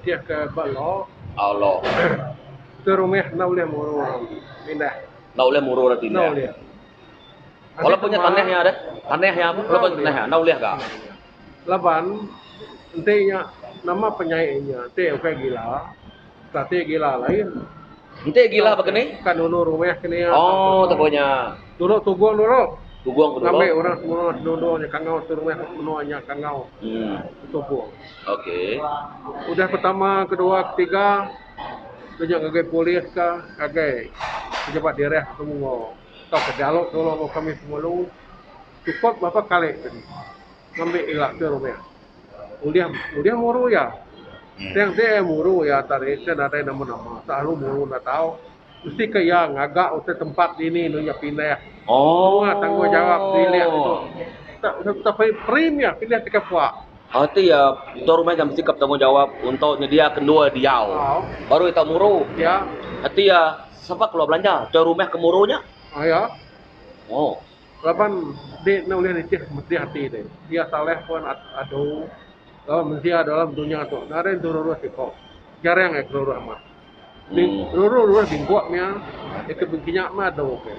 nitih ke ba law. Oh law. Ke rumah enda ulih muru orang pindah. Enda ulih muru orang pindah. Enda ulih. Walaupun nya tanah nya deh. Tanah nya walaupun tanah nya enda ulih ga. Laban enti nya nama penyai nya enti ukai gila tati gila lain. Enti gila baka ni? Ka nunu rumah ke nia. Oh tau nya. Dulu tugung dulu. Tugung dulu. Ngambi orang semua senundung nya kangau tu rumah menua nya kangau. Hmm. Tugung. Okey. Udah pertama, kedua, ketiga nya ngagai polis ka ngagai pejabat daerah semua. Tauka dialog dulu enggau kami pengulu chukup berapa kali tadi ngambi ila ke rumah. Ulih ulih muru iya. Tang ti iya muru iya tadi ti nadai nama-nama selalu muru enda tau. Mesti ke iya ngaga utai tempat dini anu iya pindah. Semua tanggungjawab bilik tu. Tak free mih pindah ti ke puak. Reti iya tuan rumah nya mesti ke betanggungjawab untuk nyediaka endur diau baru iya tau muru. Reti iya Sapa keluar belanja tuai rumah ke muru nya? Aya. Oh. Laban dik enda ulih nitih pedih ati deh. Iya salah pun adu laban mensia dalam dunya tu nadai entu rurus iko. Jarang iya ke rurus amat. Rurus rurus bingkuk mia iya ke bengkinya meh adu ke.